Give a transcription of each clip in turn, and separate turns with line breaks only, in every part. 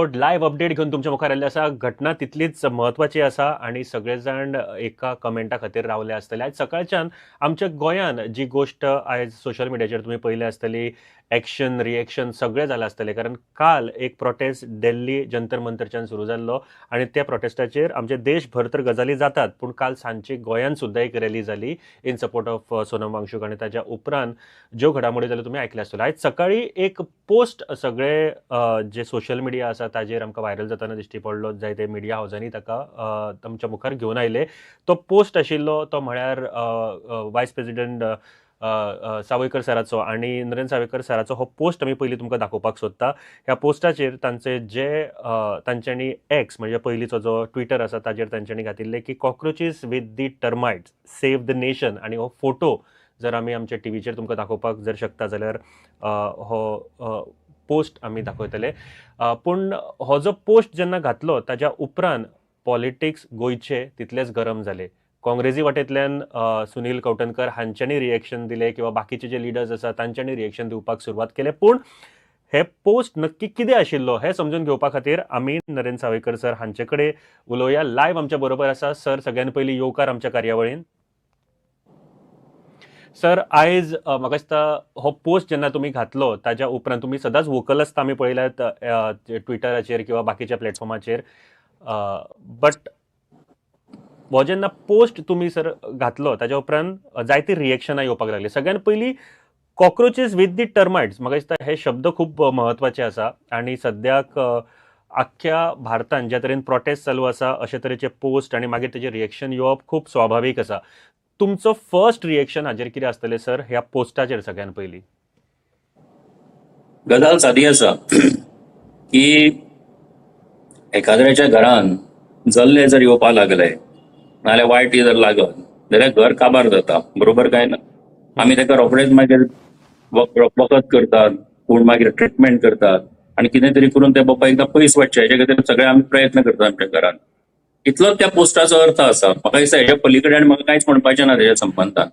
Live update घेवन तुमच्या मुखार आयिल्ले आसा. घटना तितलीच म्हत्वाची आसा आनी सगळे जाण एका कमेंटा खातीर रावले आसतले. आयज सकाळच्यान आमच्या गोंयान जी गोश्ट आयज सोशल मिडियाचेर तुमी पळयली आसतली, एक्शन रिएक्शन सगळें जालां आसतलें, कारण काल एक प्रोटेस्ट दिल्ली जंतर मंतरच्यान सुरू जाल्लो आनी त्या प्रोटेस्टाचेर आमच्या देशभर तर गजाली जातात, पूण काल सांजची गोंयान सुद्दां एक रॅली जाली in support of Sonam Wangchuk आनी ताच्या उपरांत ज्यो घडामोडी जाल्यो तुमी आयकले आसतल्यो. आयज सकाळी एक पोस्ट सगळे जे सोशल मिडिया आसा ताजेर आमकां व्हायरल जातना दिश्टी पडलो, जायते मिडिया हावजांनी ताका आमच्या मुखार घेवन आयले. तो पोस्ट आशिल्लो तो म्हळ्यार वायस प्रेसिडेंट सावयकर सराचो आनी नरेंद्र सावयकर सराचो. हो पोस्ट आमी पयलीं तुमकां दाखोवपाक सोदता. ह्या पोस्टाचेर तांचे जे तांच्यांनी एक्स म्हणजे पयलींचो जो ट्विटर आसा ताजेर तांच्यांनी घातिल्लें की cockroaches with the termites save the nation, आनी हो फोटो जर आमी आमच्या टिवीचेर तुमकां दाखोवपाक जर शकता जाल्यार हो पोस्ट आमी दाखयतले. पूण हो जो पोस्ट जेन्ना घातलो ताज्या उपरांत पॉलिटिक्स गोंयचे तितलेच गरम जाले. काँग्रेसी वाटेंतल्यान सुनील कवठणकर हांच्यांनी रिएक्शन दिलें किंवा बाकीचे जे लिडर्स आसा तांच्यांनी रिएक्शन दिवपाक सुरवात केलें. पूण हे पोस्ट नक्की कितें आशिल्लो हें समजून घेवपा खातीर आमी नरेंद्र सावयकर सर हांचे कडेन उलोवया. लायव्ह आमच्या बरोबर आसा. सर, सगळ्यान पयलीं येवकार आमच्या कार्यावळीन. सर, आयज म्हाका दिसता हो पोस्ट जेन्ना तुमी घातलो ताज्या उपरांत तुमी सदांच वोकल आसता, आमी पळयल्यात ट्विटराचेर किंवा बाकीच्या प्लॅटफॉर्माचेर, बट हो जेन्ना पोस्ट तुमी सर घातलो ताज्या उपरांत जायती रिएक्शनां येवपाक लागली. सगळ्यान पयलीं कॉक्रोचीस विथ the termites, म्हाका दिसता हे शब्द खूब म्हत्वाचे आसा आनी सद्याक आख्ख्या भारतान ज्या तरेन प्रोटेस्ट चालू आसा अशे तरेचे पोस्ट आनी मागीर तेजें रिएक्शन येवप खूब स्वाभावीक आसा. तुमचो फर्स्ट रिएक्शन हाजेर कितें आसतलें सर, ह्या पोस्टाचेर सगळ्यान पयलीं?
गजाल सादी आसा की एखाद्याच्या घरान जल्ले जर येवपाक लागले नाल्यार वायटी जर लागत जाल्यार घर काबार जाता, बरोबर काय ना? आमी ताका रोखडेच मागीर वखद करतात, कोण मागीर ट्रिटमेंट करतात आनी कितें तरी करून ते बाबा एकदां पयस वचचे हेजे खातीर सगळे आमी प्रयत्न करतात आमच्या घरान. इतलोच त्या पोस्टाचो अर्थ आसा. म्हाका दिसता हेज्या पलीकडे आनी म्हाका कांयच म्हणपाचें ना तेज्या संबंदान.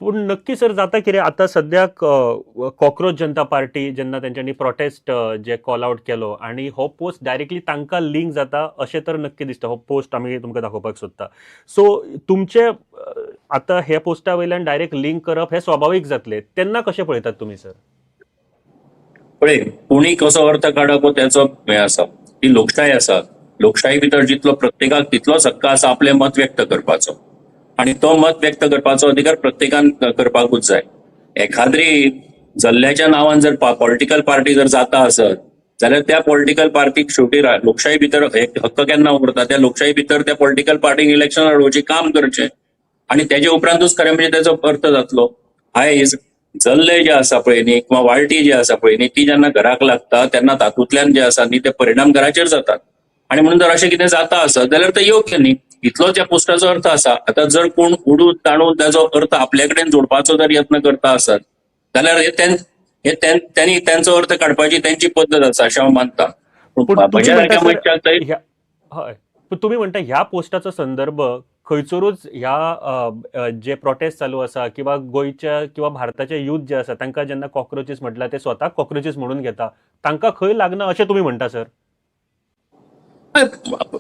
पूण नक्की सर जाता कितें आतां सद्याक कॉक्रोच जनता पार्टी जेन्ना तेंच्यांनी प्रोटेस्ट जे कॉल आवट केलो आनी हो पोस्ट डायरेक्टली तांकां लिंक जाता अशें तर नक्की दिसता. हो पोस्ट आमी तुमकां दाखोवपाक सोदता. सो तुमचे आतां हे पोस्टा वयल्यान डायरेक्ट लिंक करप हें स्वाभावीक जातलें, तेन्ना कशें पळयतात तुमी सर?
पळय, कोणी कसो अर्थ काडप हो तेचो हें आसा. ही लोकशाय आसा. लोकशाही भितर जितलो प्रत्येकाक तितलोच हक्क आसा आपलें मत व्यक्त करपाचो आनी तो मत व्यक्त करपाचो अधिकार प्रत्येकान करपाकूच जाय. एखाद्री जल्ल्याच्या नांवान जर पॉलिटिकल पार्टी जर जाता आसत जाल्यार त्या पॉलिटिकल पार्टीक शेवटी लोकशाही भितर हक्क केन्ना उरता? त्या लोकशाही भितर त्या पॉलिटिकल पार्टीक इलेक्शन अडोवचें काम करचें आनी तेजे उपरांतूच खरें म्हणजे तेजो अर्थ जातलो. आयज जल्ले जे आसा पळय न्ही किंवा वाळटी जी आसा पळय न्ही ती जेन्ना घराक लागता तेन्ना तातूंतल्यान जे आसा न्ही ते परिणाम घराचेर जातात आनी म्हणून जर अशें कितें जाता आसत जाल्यार तें योग्य न्ही. इतलोच ह्या पोस्टाचो अर्थ आसा. आतां जर कोण उडून ताणून ताजो अर्थ आपले कडेन जोडपाचो जर यत्न करता आसत जाल्यार हे त्यांनी तेंचो अर्थ काडपाची तेंची पद्दत आसा अशें हांव मानता. म्हज्या सारक्या मनशाक
हय, पूण तुमी म्हणटा ह्या पोस्टाचो संदर्भ खंयसरूच ह्या जे प्रोटेस्ट चालू आसा किंवा गोंयच्या किंवा भारताचे यूथ जे आसा तांकां जेन्ना कॉक्रोचीस म्हटल्यार ते स्वताक कॉक्रोचीस म्हणून घेता, तांकां खंय लागना अशें तुमी म्हणटा सर?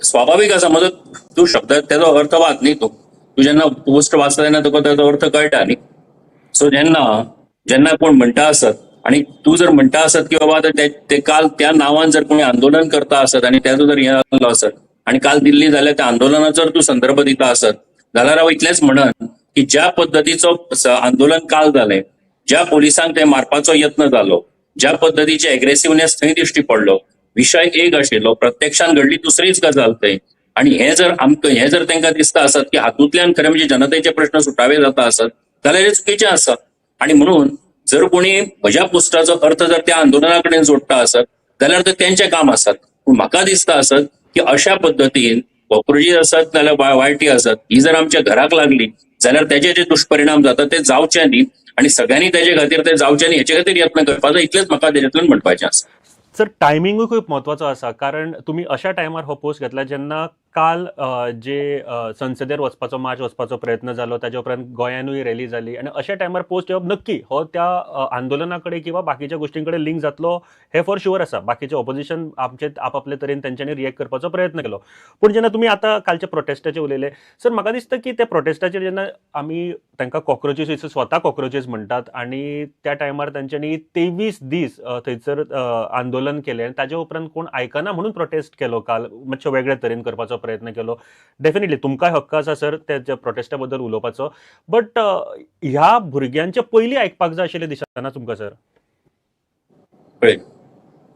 स्वाभावीक आसा. म्हजो तूं शब्द तेजो अर्थ वाच न्ही, तूं तूं जेन्ना पोस्ट वाचता तेन्ना तुका तेजो अर्थ कळटा न्ही. सो जेन्ना जेन्ना कोण म्हणटा आसत आनी तूं जर म्हणटा आसत की बाबा आतां ते काल त्या नांवान जर कोणी आंदोलन करता आसत आनी तेजो जर हें जाल्लो आसत आनी काल दिल्ली जाल्यार त्या आंदोलनाचो जर तूं संदर्भ दिता आसत जाल्यार हांव इतलेंच म्हणन की ज्या पद्दतीचो आंदोलन काल जालें, ज्या पोलिसांक ते मारपाचो यत्न जालो, ज्या पद्दतीचे एग्रेसिवनेस थंय दिश्टी पडलो, विशय एक आशिल्लो, प्रत्यक्षान घडली दुसरीच गजाल थंय. आनी हें जर आमकां हें जर तांकां दिसता आसत की हातूंतल्यान खरें म्हणजे जनतेचे प्रश्न सुटावे जाता आसत जाल्यार हें चुकीचें आसा. आनी म्हणून जर कोणी म्हज्या पोस्टाचो अर्थ जर त्या आंदोलना कडेन जोडटा आसत जाल्यार तें तेंचें काम आसत. पूण म्हाका दिसता आसत की अशा पद्दतीन कॉक्रोचीस आसत नाल्यार वायटी आसत ही जर आमच्या घराक लागली जाल्यार तेजे जे दुश्परिणाम जाता ते जावचे न्ही आनी सगळ्यांनी तेजे खातीर ते जावचे न्ही हेचे खातीर यत्न करपाचो, इतलेंच म्हाका तेज्यांतल्यान म्हणपाचें आसा.
सर, टायमिंगूय खूब म्हत्वाचो आसा, कारण तुमी अशा टायमार हो पोस्ट घेतला जेन्ना काल जे संसदेर वचपाचो मार्च वचपाचो प्रयत्न जालो, ताच्या उपरांत गोंयानूय रॅली जाली आनी अशा टायमार पोस्ट येवप नक्की हो त्या आंदोलना कडेन किंवा बाकीच्या गोश्टीं कडेन लिंक जातलो हे फॉर शुअर आसा. बाकीचे ऑपोजिशन आमचे आपआपले तरेन तेंच्यांनी रिएक्ट करपाचो प्रयत्न केलो. पूण जेन्ना तुमी आतां कालच्या प्रोटेस्टाचेर उलयले सर, म्हाका दिसता की त्या प्रोटेस्टाचेर जेन्ना आमी तांकां कॉक्रोचीस, स्वता कॉक्रोचीस म्हणटात आनी त्या टायमार तांच्यांनी 23 दीस थंयसर आंदोलन केलें आनी ताच्या उपरांत कोण आयकना म्हणून प्रोटेस्ट केलो, काल मातशें वेगळे तरेन करपाचो प्रयत्न केलो. डेफिनेटली तुमकांय हक्क आसा सर त्या प्रोटेस्टा बद्दल उलोवपाचो, बट ह्या भुरग्यांचे पयलीं आयकपाक जाय आशिल्लें दिसना तुमकां सर?
पळय,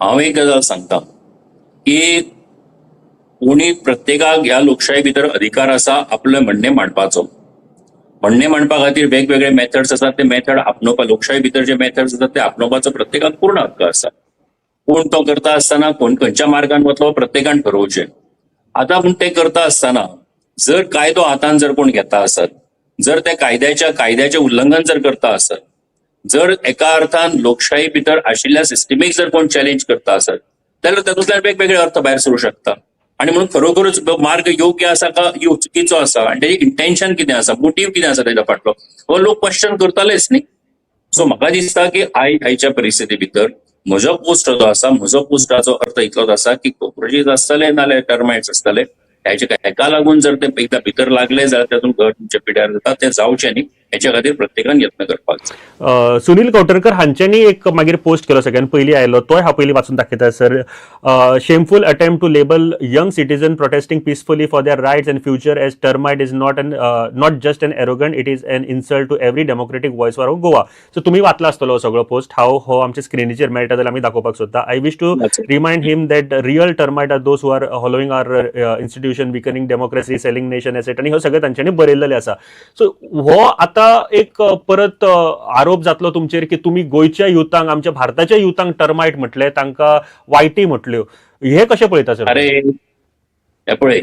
हांव एक गजाल सांगता की कोणी प्रत्येकाक ह्या लोकशाही भितर अधिकार आसा आपलें म्हणणें मांडपाचो. म्हणणें मांडपा खातीर वेगवेगळे मेथड्स आसात, ते मेथड आपणोवपा, लोकशाही भितर जे मेथड्स आसात ते आपणोवपाचो प्रत्येकाक पूर्ण हक्क आसा. कोण तो करता आसतना कोण खंयच्या मार्गान वतलो प्रत्येकान ठरोवचें. आतां पूण ते करता आसतना जर कायदो हातान जर कोण घेता आसत, जर त्या कायद्याचें उल्लंघन जर करता आसत, जर एका अर्थान लोकशाही भितर आशिल्ल्या सिस्टमीक जर कोण चॅलेंज करता आसत जाल्यार तातूंतल्यान वेगवेगळे अर्थ भायर सरूं शकता. आनी म्हणून खरोखरच मार्ग योग्य आसा का चुकीचो आसा आनी तेजें इंटेन्शन कितें आसा, मोटीव कितें आसा तेच्या फाटलो, हो लोक क्वेश्चन करतालेच न्ही. सो म्हाका दिसता की आयच्या परिस्थिती भितर म्हजो पोस्ट जो आसा, म्हजो पोस्टाचो अर्थ इतलोच आसा की कॉक्रोचीस आसतले नाल्यार टर्मायट्स आसतले, हेका लागून जर ते एकदा भितर लागले जाल्यार तातूंत घर तुमच्या पिड्यार जाता, तें जावचें न्ही हेच्या खातीर प्रत्येकान यत्न करपाक जाय.
सुनील कवठणकर हांच्यांनी एक मागीर पोस्ट केलो, सगळ्यान पयलीं आयलो तोय हांव पयलीं वाचून दाखयता sir. Shameful attempt to label young citizen protesting peacefully for their rights and future as termite is not just an arrogant, it is an insult to every democratic voice for Goa. So तुमी वाचला आसतलो सगळो post, हांव हो आमच्या स्क्रिनीचेर मेळटा जाल्यार आमी दाखोवपाक सोदता. I wish to remind him that real termite are those who are hollowing our institution, weakening democracy, selling nation asset, आनी ह्यो सगळें तांच्यांनी बरयल्लें आसा. सो हो आतां एक परत आरोप जातलो तुमचेर की तुमी गोंयच्या युथांक, आमच्या भारताच्या युथांक टर्मायट म्हटले, तांकां वायटी म्हटल्यो, हे कशें पळयता सर?
अरे हे पळय,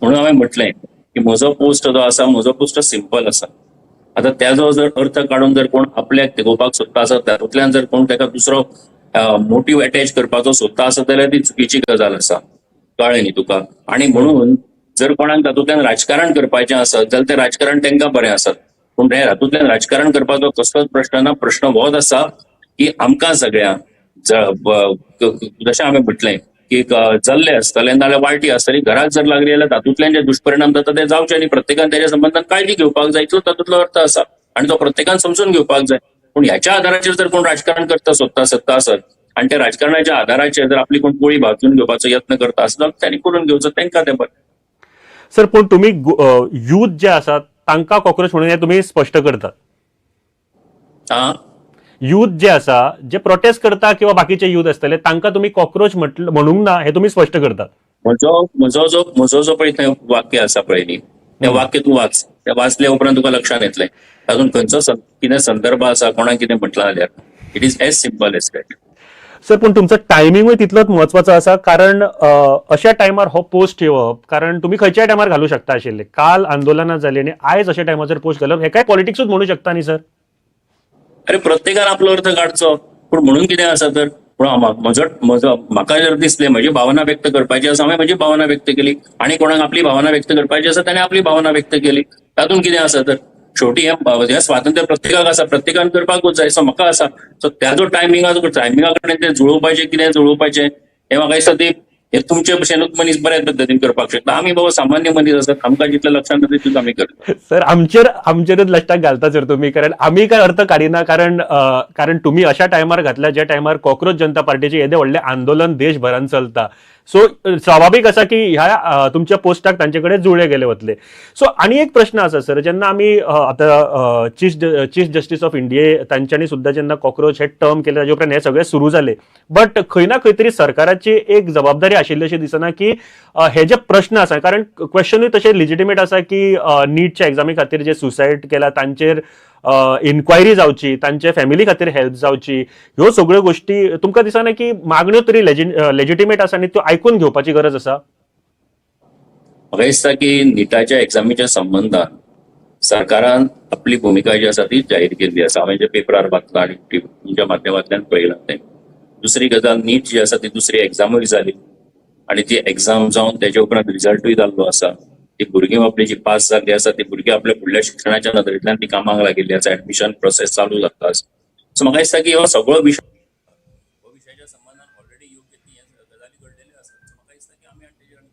म्हणून हांवें म्हटलें की म्हजो पोस्ट जो आसा, म्हजो पोस्ट सिंपल आसा. आतां त्याजो जर अर्थ काडून जर कोण आपल्याक तेगोवपाक सोदता आसत, तातूंतल्यान जर कोण ताका दुसरो मोटीव अटॅच करपाचो सोदता आसत जाल्यार ती चुकीची गजाल आसा, कळ्ळें न्ही तुका. आनी म्हणून जर कोणाक तातूंतल्यान राजकारण करपाचें आसत जाल्यार तें राजकारण तांकां बरें आसत, पूण हे हातूंतल्यान राजकारण करपाचो कसलोच प्रश्न ना. प्रश्न होच आसा की आमकां सगळ्यांक जशें हांवें म्हटलें की जल्ले आसतले नाल्यार वाळटी आसतली, घराक जर लागली जाल्यार तातूंतल्यान जे दुश्परिणाम जाता ते जावचे न्ही, प्रत्येकान तेच्या संबंदान काळजी घेवपाक जाय, इतलो तातूंतलो अर्थ आसा आनी तो प्रत्येकान समजून घेवपाक जाय. पूण ह्याच्या आधाराचेर जर कोण राजकारण करता सोदता सत्ता आसत आनी त्या राजकारणाच्या आधाराचेर जर आपली कोण पोळी भाजून घेवपाचो यत्न करता आसत जाल्यार त्यांनी करून घेवचो, तांकां तें बरें.
सर पूण तुमी यूथ जे आसात तांकां कॉक्रोच म्हणून हे तुमी स्पश्ट करतात. यूथ जे आसा जे प्रोटेस्ट करता किंवा बाकीचे यूथ आसतले तांकां तुमी कॉक्रोच म्हणूंक ना हे तुमी स्पश्ट करतात.
म्हजो जो पळय थंय वाक्य आसा पळय न्ही, तें वाक्य तूं वाच, तें वाचल्या उपरांत तुका लक्षांत येतलें तातूंत खंयचो कितें संदर्भ आसा, कोणाक कितें म्हटलां जाल्यार. It is as simple as that.
Sir पूण तुमचो टायमिंगूय तितलोच म्हत्वाचो आसा, कारण अशा टायमार हो पोस्ट येवप, कारण तुमी खंयच्याय टायमार घालूं शकता आशिल्ले. काल आंदोलनां जाली आनी आयज अशा टायमार जर पोस्ट घालप हे काय पॉलिटिक्सूच म्हणू शकता न्ही सर?
अरे प्रत्येकान आपलो अर्थ काडचो, पूण म्हणून कितें आसा तर, पूण म्हजो म्हाका जर दिसलें म्हजी भावना व्यक्त करपाची आसा, हांवें म्हजी भावना व्यक्त केली, आनी कोणाक आपली भावना व्यक्त करपाची आसा ताणें आपली भावना व्यक्त केली, तातूंत कितें आसा तर. शेवटी हें स्वातंत्र्य प्रत्येकाक आसा, प्रत्येकान करपाकूच जाय, सो म्हाका आसा. सो त्याजो टायमिंगा टायमिंगा कडेन तें जुळोवपाचें कितें जुळोवपाचें हें म्हाका दिसता ते हे तुमचे भशेनूच मनीस बऱ्या पद्दतीन करपाक शकता. आमी बाबा सामान्य मनीस आसात, आमकां जितलें लक्षांत येता तितलें आमी करता.
सर आमचेरच लक्षात घालता सर तुमी, कारण आमी काय अर्थ काडिना, कारण कारण तुमी अशा टायमार घातल्या ज्या टायमार कॉक्रोच जनता पार्टीचे येदे व्हडलें आंदोलन देशभरान चलता. सो स्वाभावीक आसा की ह्या तुमच्या पोस्टाक तांचे कडेन जुळ्ळे गेले वतले. सो आनी एक प्रश्न आसा सर, जेन्ना आमी आतां चीफ जस्टीस ऑफ इंडिया तांच्यांनी सुद्दां जेन्ना कॉक्रोच हे टर्म केले ताजे उपरांत हे सगळें सुरू जालें, बट खंय ना खंय तरी सरकाराची एक जबाबदारी आशिल्ली अशें दिसना की हे जे प्रश्न आसा, कारण क्वेश्चनूय तशें लिजिटिमेट आसा की नीटच्या एग्जामी खातीर जे सुसायड केला तांचेर इन्क्वायरी जावची, तांचे फॅमिली खातीर हेल्प जावची, ह्यो सगळ्यो गोश्टी तुमकां दिसना की मागण्यो तरी लेजिटिमेट आसा आनी त्यो आयकून घेवपाची गरज आसा?
म्हाका दिसता की निटाच्या एग्जामीच्या संबंदान सरकारान आपली भुमिका जी आसा ती जाहीर केल्ली आसा. हांवें जे पेपरार वाचलां आनी तुमच्या माध्यमांतल्यान पळयलां तें. दुसरी गजाल, नीट जी आसा ती दुसरी एग्जामूय जाली, आनी ती एग्जाम जावन तेजे उपरांत रिजल्टूय जाल्लो आसा. ती भुरगीं आपली जी पास जाल्ली आसा ती भुरगीं आपल्या फुडल्या शिक्षणाच्या नदरेंतल्यान ती कामाक लागिल्ली आसा, एडमिशन प्रोसेस चालू जाता आसा. सो म्हाका दिसता की हो सगळो विशय हो विशयाच्या संबंदान ऑलरेडी योग्य ती गजाली घडलेल्यो आसात. सो म्हाका दिसता की आमी आनी तेजेर आनी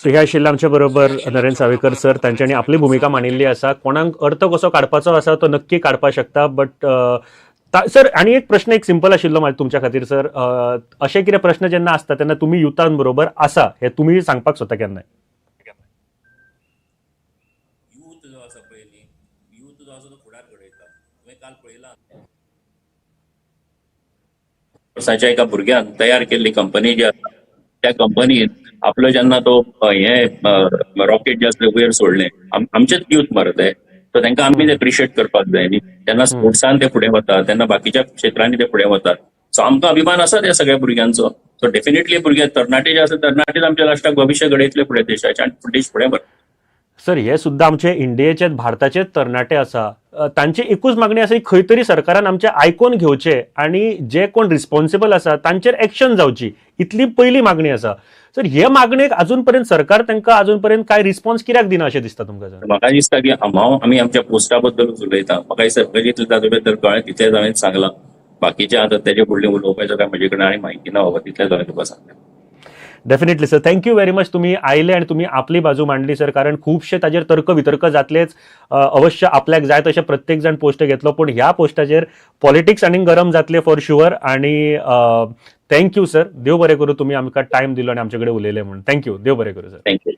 सो हे आशिल्ले आमचे बरोबर नरेंद्र सावयकर सर. तांच्यांनी आपली भुमिका मांडिल्ली आसा. कोणाक अर्थ कसो काडपाचो आसा तो नक्की काडपाक शकता. बट सर आनी एक प्रश्न एक सिंपल आशिल्लो म्हाका तुमच्या खातीर सर, अशें कितें प्रश्न जेन्ना आसता तेन्ना तुमी युथान बरोबर आसा हें तुमी सांगपाक सोदता केन्नाय?
यूथ जो आसा पळय न्ही, यूथ जो आसा तो फुडार घडयता. तुवें काल पळयला वर्साच्या एका भुरग्यान तयार केल्ली कंपनी जी आसा त्या कंपनीन आपलो जेन्ना तो हे रॉकेट जे आसले वयर सोडले, आमचेच यूथ मरे ते, सो तांकां आमी एप्रिशिएट करपाक जाय न्ही. तेन्ना स्पोर्ट्सान ते फुडें वतात, तेन्ना बाकीच्या क्षेत्रांनी ते फुडें वतात. सो आमकां अभिमान आसा त्या सगळ्या भुरग्यांचो. सो डेफिनेटली भुरगे तरणाटे जे आसा तरणाटेच आमच्या राष्ट्राक भविश्य घडयतले फुडें देशाचे आनी देश फुडें व्हरतले.
सर हे सुद्दां आमचे इंडियेचे भारताचे तरणाटे आसा, तांची एकूच मागणी आसा की खंय तरी सरकारान आमचे आयकोन घेवचे आनी जे कोण रिस्पॉन्सिबल आसा तांचेर एक्शन जावची, इतली पयली मागणी आसा. सर हे मागणेक अजून पर्यंत सरकार तांकां अजून पर्यंत काय रिस्पॉन्स कित्याक दिना अशें दिसता तुमकां सर?
म्हाका दिसता की हांव आमी आमच्या पोस्टा बद्दलूच उलयता. म्हाका दिसता म्हाका जितलें ताजे बद्दल कळ्ळें तितलेंच हांवें सांगलां. बाकीचें आतां तेजे फुडलें उलोवपाचें काय म्हजे कडेन आनी म्हायती ना बाबा, तितलेंच हांवें तुका सांगलें.
Definitely sir, thank you very much. तुमी आयले आनी तुमी आपली बाजू मांडली सर, कारण खुबशे ताजेर तर्क वितर्क जातलेच. अवश्य आपल्याक जाय तशें प्रत्येक जाण पोस्ट घेतलो, पूण ह्या पोस्टाचेर पॉलिटिक्स आनी गरम जातले फॉर शुअर. आनी thank you sir, देव बरें करूं तुमी आमकां टायम दिलो आनी आमचे कडेन उलयले म्हूण. Thank you, देव बरें करूं सर.
Thank you.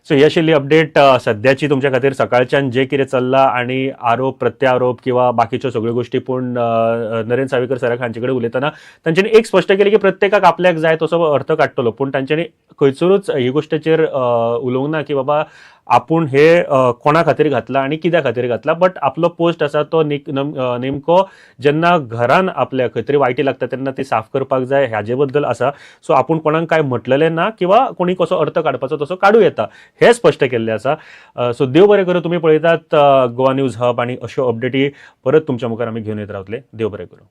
सो ही आशिल्ली अपडेट सद्याची तुमच्या खातीर सकाळच्यान जे कितें चल्लां आनी आरोप प्रत्यारोप किंवा बाकीच्यो सगळ्यो गोश्टी. पूण नरेंद्र सावयकर सराक हांचे कडेन उलयतना तांच्यांनी एक स्पश्ट केलें की प्रत्येकाक आपल्याक जाय तसो अर्थ काडटलो, पूण तांच्यांनी खंयसरूच ही गोश्टीचेर उलोवंक ना की बाबा आपूण हे कोणा खातीर घातला आनी कित्या खातीर घातला. बट आपलो पोस्ट आसा तो नेमको जेन्ना घरान आपल्या खंय तरी वायटी लागता तेन्ना ती साफ करपाक जाय हाजे बद्दल आसा. सो आपूण कोणाक काय म्हटलेलें ना किंवा कोणी कसो अर्थ काडपाचो तसो काडूं येता हें स्पश्ट केल्लें आसा. सो देव बरें करूं. तुमी पळयतात गोवा न्यूज हब आनी अश्यो अपडेटी परत तुमच्या मुखार आमी घेवन येत रावतले. देव बरें करूं.